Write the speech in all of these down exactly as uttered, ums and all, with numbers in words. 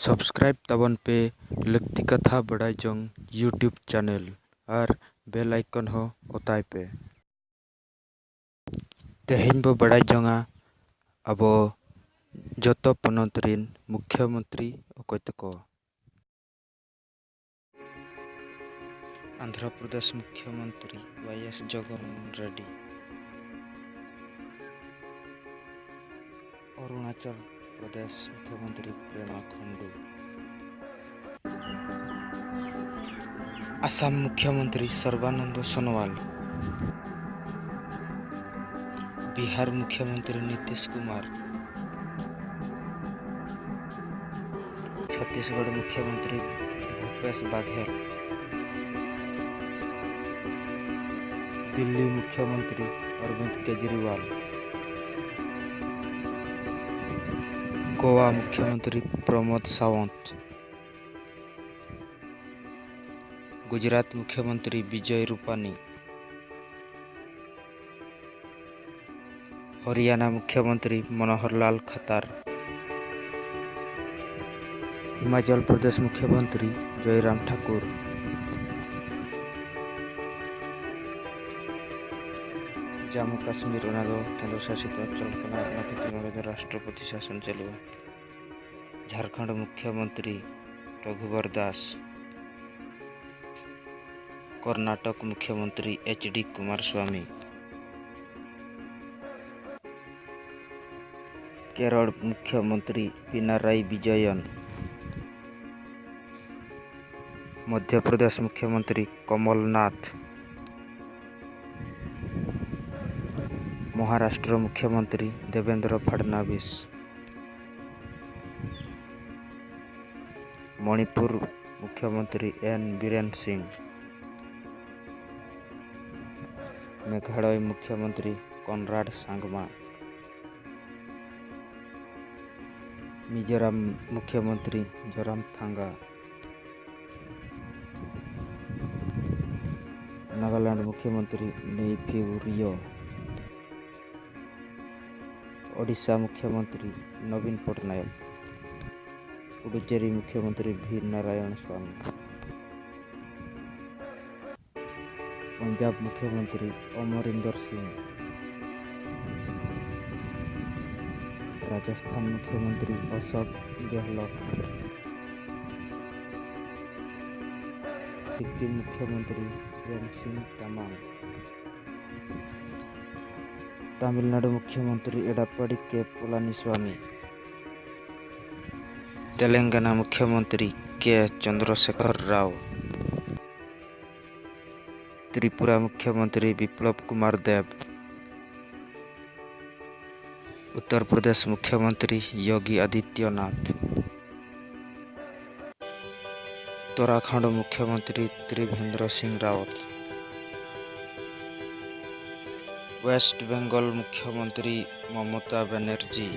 Subscribe ᱛᱟᱵᱚᱱ ᱯᱮ ᱞᱟᱹᱠᱛᱤ ᱠᱟᱛᱷᱟ ᱵᱟᱰᱟᱭ ᱡᱚᱝ YouTube channel ᱟᱨ bell icon ᱦᱚᱸ ᱚᱛᱟᱭ ᱯᱮ᱾ ᱛᱮᱦᱮᱧ ᱵᱚ ᱵᱟᱰᱟᱭ ᱡᱚᱝᱟ ᱟᱵᱚ ᱡᱚᱛᱚ ᱯᱚᱱᱚᱛ ᱨᱤᱱ ᱢᱩᱠᱷᱭᱚᱢᱚᱱᱛᱨᱤ ᱚᱠᱚᱭ ᱛᱟᱠᱚ᱾ Andhra Pradesh ᱢᱩᱠᱷᱭᱚᱢᱚᱱᱛᱨᱤ Y S Jogon Mohan Reddy. ᱚᱨᱩᱬᱟᱪᱚᱞ ᱯᱨᱚᱫᱮᱥ ᱢᱩᱠᱷᱭᱚᱢᱚᱱᱛᱨᱤ ᱯᱮᱢᱟ ᱠᱷᱟᱱᱰᱩ᱾ ᱟᱥᱟᱢ ᱢᱩᱠᱷᱭᱚᱢᱚᱱᱛᱨᱤ ᱥᱚᱨᱵᱟᱱᱚᱱᱫᱚ ᱥᱳᱱᱳᱣᱟᱞ᱾ ᱵᱤᱦᱟᱨ ᱢᱩᱠᱷᱭᱚᱢᱚᱱᱛᱨᱤ ᱱᱤᱛᱤᱥ ᱠᱩᱢᱟᱨ᱾ ᱪᱷᱚᱛᱤᱥᱜᱚᱲ ᱢᱩᱠᱷᱭᱚᱢᱚᱱᱛᱨᱤ ᱵᱷᱩᱯᱮᱥ ᱵᱟᱜᱷᱮᱞ᱾ ᱫᱤᱞᱞᱤ ᱢᱩᱠᱷᱭᱚᱢᱚᱱᱛᱨᱤ ᱚᱨᱵᱤᱱᱫ ᱠᱮᱡᱨᱤᱣᱟᱞ᱾ ᱜᱳᱣᱟ ᱢᱩᱠᱷᱭᱚᱢᱚᱱᱛᱨᱤ ᱯᱨᱚᱢᱳᱫ ᱥᱟᱣᱚᱱᱛ᱾ ᱜᱩᱡᱽᱨᱟᱴ ᱢᱩᱠᱷᱭᱚᱢᱚᱱᱛᱨᱤ ᱵᱤᱡᱚᱭ ᱨᱩᱯᱟᱱᱤ᱾ ᱦᱚᱨᱤᱭᱟᱱᱟ ᱢᱩᱠᱷᱭᱚᱢᱚᱱᱛᱨᱤ ᱢᱚᱱᱳᱦᱚᱨ ᱞᱟᱞ ᱠᱷᱟᱛᱟᱨ᱾ ᱦᱤᱢᱟᱪᱚᱞ ᱯᱨᱚᱫᱮᱥ ᱢᱩᱠᱷᱭᱚᱢᱚᱱᱛᱨᱤ ᱡᱚᱭᱨᱟᱢ ᱴᱷᱟᱠᱩᱨ᱾ ᱡᱟᱢᱢᱩ ᱠᱟᱥᱢᱤᱨ, ᱚᱱᱟ ᱫᱚ ᱠᱮᱱᱫᱨᱚ ᱥᱟᱥᱤᱛ ᱚᱧᱪᱚᱞ ᱠᱟᱱᱟ, ᱚᱱᱟ ᱠᱷᱟᱹᱛᱤᱨ ᱱᱚᱰᱮ ᱫᱚ ᱨᱟᱥᱴᱨᱚᱯᱚᱛᱤ ᱥᱟᱥᱚᱱ ᱪᱟᱹᱞᱩᱜᱼᱟ᱾ ᱡᱷᱟᱲᱠᱷᱚᱸᱰ ᱢᱩᱠᱷᱭᱚᱢᱚᱱᱛᱨᱤ ᱨᱚᱜᱷᱩᱵᱚᱨ ᱫᱟᱥ᱾ Karnataka ᱢᱩᱠᱷᱭᱚᱢᱚᱱᱛᱨᱤ H D Kumar Swami. ᱠᱮᱨᱚᱲ ᱢᱩᱠᱷᱭᱚᱢᱚᱱᱛᱨᱤ ᱯᱤᱱᱟᱨᱟᱭᱤ ᱵᱤᱡᱚᱭᱚᱱ᱾ ᱢᱚᱫᱷᱭᱚ ᱯᱨᱚᱫᱮᱥ ᱢᱩᱠᱷᱭᱚᱢᱚᱱᱛᱨᱤ ᱠᱚᱢᱚᱞ ᱱᱟᱛᱷ᱾ ᱢᱚᱦᱟᱨᱟᱥᱴᱨᱚ ᱢᱩᱠᱷᱭᱚᱢᱚᱱᱛᱨᱤ ᱫᱮᱵᱮᱱᱫᱨᱚ ᱯᱷᱟᱰᱱᱟᱵᱤᱥ᱾ ᱢᱚᱬᱤᱯᱩᱨ ᱢᱩᱠᱷᱭᱚᱢᱚᱱᱛᱨᱤ ᱮᱱ ᱵᱤᱨᱮᱱ ᱥᱤᱝ᱾ ᱢᱮᱜᱷᱟᱞᱚᱭ ᱢᱩᱠᱷᱭᱚᱢᱚᱱᱛᱨᱤ ᱠᱚᱱᱨᱟᱰ ᱥᱟᱝᱢᱟ᱾ ᱢᱤᱡᱳᱨᱟᱢ ᱢᱩᱠᱷᱭᱚᱢᱚᱱᱛᱨᱤ ᱡᱳᱨᱟᱢ ᱛᱷᱟᱝᱜᱟ᱾ ᱱᱟᱜᱟᱞᱮᱱᱰ ᱢᱩᱠᱷᱭᱚᱢᱚᱱᱛᱨᱤ ᱱᱮᱭᱯᱷᱤᱣ ᱨᱤᱭᱳ᱾ ᱳᱰᱤᱥᱟ ᱢᱩᱠᱷᱭᱚᱢᱚᱱᱛᱨᱤ ᱱᱚᱵᱤᱱ ᱯᱚᱴᱱᱟᱭᱚᱠ᱾ ᱯᱩᱰᱩᱪᱮᱨᱤ ᱢᱩᱠᱷᱭᱚᱢᱚᱱᱛᱨᱤ ᱵᱷᱤ ᱱᱟᱨᱟᱭᱚᱬ ᱥᱣᱟᱢᱤ᱾ ᱯᱚᱧᱡᱟᱵᱽ ᱢᱩᱠᱷᱭᱚᱢᱚᱱᱛᱨᱤ ᱚᱢᱚᱨᱤᱱᱫᱚᱨ ᱥᱤᱝ᱾ ᱨᱟᱡᱚᱥᱛᱷᱟᱱ ᱢᱩᱠᱷᱭᱚᱢᱚᱱᱛᱨᱤ ᱚᱥᱳᱠ ᱜᱮᱦᱞᱚᱴ᱾ ᱥᱤᱠᱤᱢ ᱢᱩᱠᱷᱭᱚᱢᱚᱱᱛᱨᱤ ᱯᱨᱮᱢ ᱥᱤᱝ ᱛᱟᱢᱟᱝ᱾ ᱛᱟᱢᱤᱞᱱᱟᱲᱩ ᱢᱩᱠᱷᱭᱚᱢᱚᱱᱛᱨᱤ ᱮᱰᱟᱯᱟᱰᱤ ᱠᱮ ᱯᱚᱞᱟᱱᱤᱥᱣᱟᱢᱤ᱾ ᱛᱮᱞᱮᱝᱜᱟᱱᱟ ᱢᱩᱠᱷᱭᱚᱢᱚᱱᱛᱨᱤ ᱠᱮ ᱪᱚᱱᱫᱨᱚᱥᱮᱠᱷᱚᱨ ᱨᱟᱣ᱾ ᱛᱨᱤᱯᱩᱨᱟ ᱢᱩᱠᱷᱭᱚᱢᱚᱱᱛᱨᱤ ᱵᱤᱯᱞᱚᱵ ᱠᱩᱢᱟᱨ ᱫᱮᱵᱽ᱾ ᱩᱛᱛᱚᱨ ᱯᱨᱚᱫᱮᱥ ᱢᱩᱠᱷᱭᱚᱢᱚᱱᱛᱨᱤ ᱭᱳᱜᱤ ᱟᱫᱤᱛᱭᱚᱱᱟᱛᱷ᱾ ᱩᱛᱛᱚᱨᱟᱠᱷᱚᱸᱰ ᱢᱩᱠᱷᱭᱚᱢᱚᱱᱛᱨᱤ ᱛᱨᱤᱵᱷᱮᱱᱫᱨᱚ ᱥᱤᱝ ᱨᱟᱣᱚᱛ᱾ ᱳᱭᱮᱥᱴ ᱵᱮᱝᱜᱚᱞ ᱢᱩᱠᱷᱭᱚᱢᱚᱱᱛᱨᱤ ᱢᱚᱢᱚᱛᱟ ᱵᱮᱱᱟᱨᱡᱤ᱾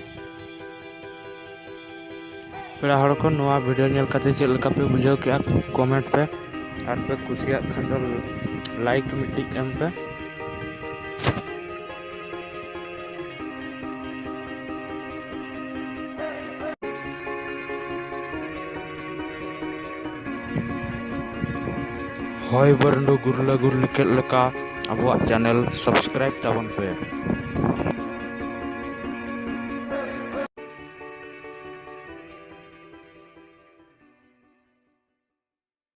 ᱯᱮᱲᱟ ᱦᱚᱲ ᱠᱚ, ᱱᱚᱣᱟ ᱵᱷᱤᱰᱤᱭᱳ ᱧᱮᱞ ᱠᱟᱛᱮ ᱪᱮᱫ ᱞᱮᱠᱟ ᱯᱮ ᱵᱩᱡᱷᱟᱹᱣ ᱠᱮᱜᱼᱟ, ᱠᱚᱢᱮᱱᱴ ᱯᱮ, ᱟᱨ ᱯᱮ ᱠᱩᱥᱤᱭᱟᱜ ᱠᱷᱟᱱ ᱫᱚ ᱞᱟᱭᱤᱠ ᱢᱤᱫᱴᱤᱡ ᱮᱢ ᱯᱮ᱾ ᱦᱚᱭ ᱵᱟᱹᱨᱰᱩ ᱜᱩᱨᱞᱟᱹ ᱜᱩᱨᱞᱤ ᱠᱮᱫ ᱞᱮᱠᱟ ᱟᱵᱚᱣᱟᱜ ᱪᱮᱱᱮᱞ ᱥᱟᱵᱥᱠᱨᱟᱭᱤᱵ ᱛᱟᱵᱚᱱ ᱯᱮ᱾